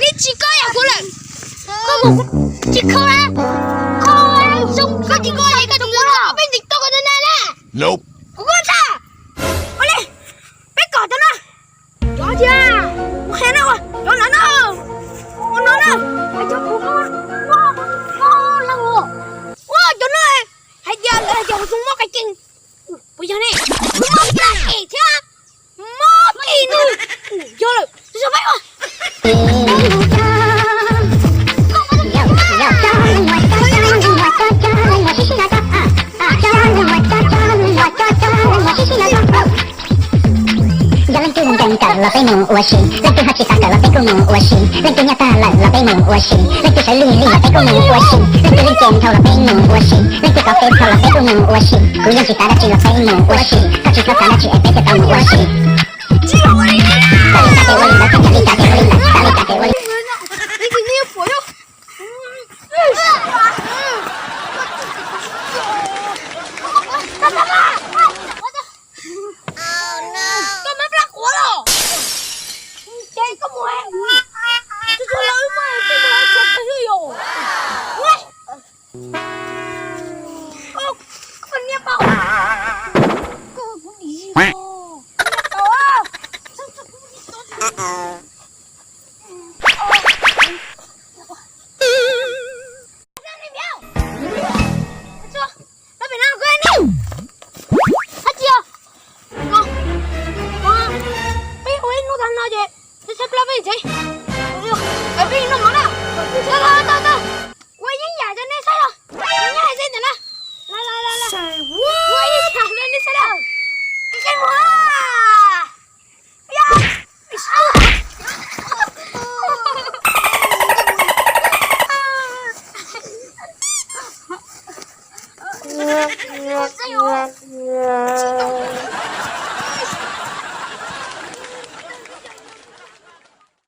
Neb tsis koj yam kuv lawm. Koj mus tsis kho a. Koj zoo koj tsis koj es koj tsis koj peb ntxiv tau koj na na. Kuv koj tsa. Ua li, peb kom cov no. Cov tiag. Qhia na, cov no na. Ua no na. Cov kuv koj, koj, koj, ua cov no. Hais tias lawv hais tias hav zoov mob qai ceeb. Puas yog ne? Mob qai ceeb thiab. Mob qis nus. Yog lawm, tus yog peb ua. Yog leej twg mus nkees kawm los peb mus ua si, leej twg ho tsis xav kawm los peb kuj mus ua si, leej twg nyob tag lawm los peb mus ua si, leej twg sawv lig lig los peb kuj mus ua si, leej twg leej twg dhau los peb mus ua si, leej twg kov peb dhau los peb kuj mus ua si. Kuv yeej tsis xav dab tsi los peb mus ua si, koj tsis txhob xav dab tsi es peb thiaj tau mus ua si. Peb ua ib hnub tag no ces peb tshab plab peb tsev. Peb ua ib hnub mov na. Tau, tau, tau. Ua ib yam rau nej saib os. Nyob hais xwb ntawm na. Ua ib yam rau nej saib os. Qe mus. Xeeb os,